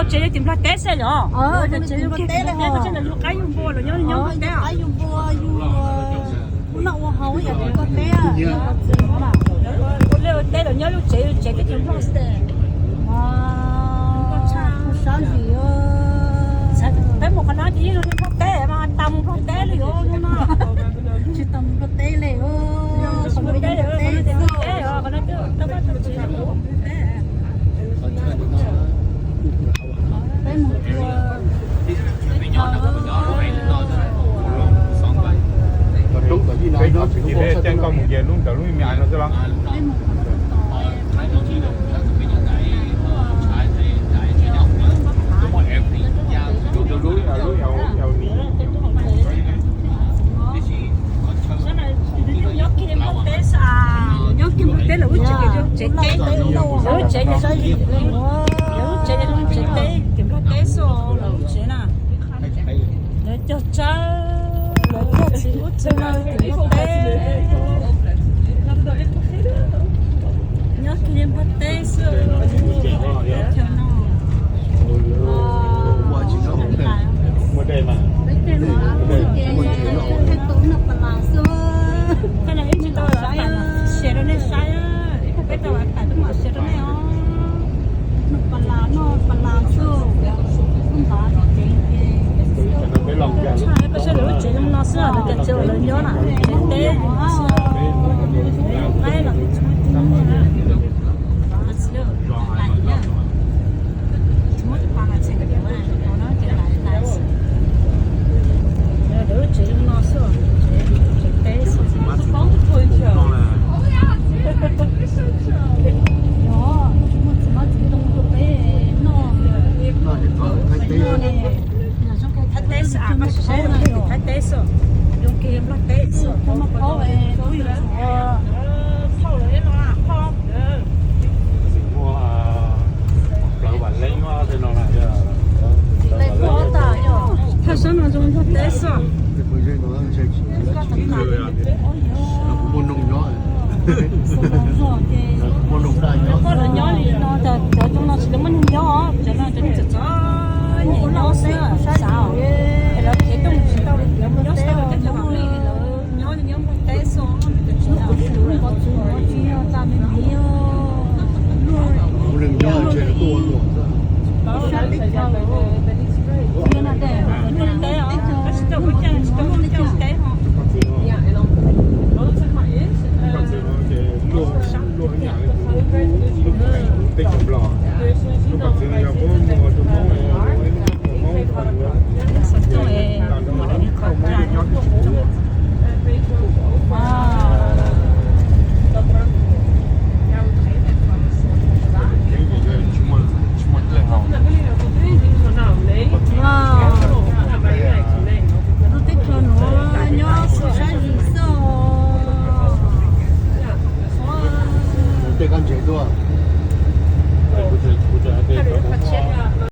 Tsev yog tim Nplog teb xwb yom? Tsev yog tim Nplog teb, yus qab yus npua los nyob nyob Nplog teb. Ua noj ua haus yam tim Nplog teb, ua liaj ua teb los nyob lub tsev, tsev teb chaws Nplog xwb. Peb mus qhov no ces yeej zoo li Nplog teb mas, tas mus Nplog teb li os no. Tsis tau mus Nplog teb li os, Nplog teb, qhov no tau pab tau tsev. Peb mus ua, peb cov kwv tij thiab koj mus ces lub ntawm lub me me no xwb los? Lub, lub, lub, lub, nyob kiag Nplog teb xwb, nyob kiag Nplog teb lawv lub tsev, lawv lub tsev, lawv lub tsev, lawv lub tsev teb tim Nplog teb xwb, lawv lub tsev na. Lawv cog tsawb, lawv cog txiv ub txiv no tim Nplog teb. Nyob kiag Nplog teb xwb, chaw no. Koj no ib tsis tau lam siav rau nej saib, peb tau lam tawm tuaj mam siav rau nej os. Noj pas las, noj pas las xwb. Koj saib lawv lub tsev zoo no xwb, lawv cov tsev uas lawv nyob na, tsev teb xwb. Qaib los tsis muaj tib neeg na. Tsis muaj tus pa mas tseem, lawv lub tsev zoo no xwb, tsev teb xwb. Tsis muaj txiv hmab txiv ntoo rau peb noj. Thaib teb xwb, Thaib teb xwb, zoo kiag Nplog teb xwb. Thaj sab no zoo Nplog teb xwb.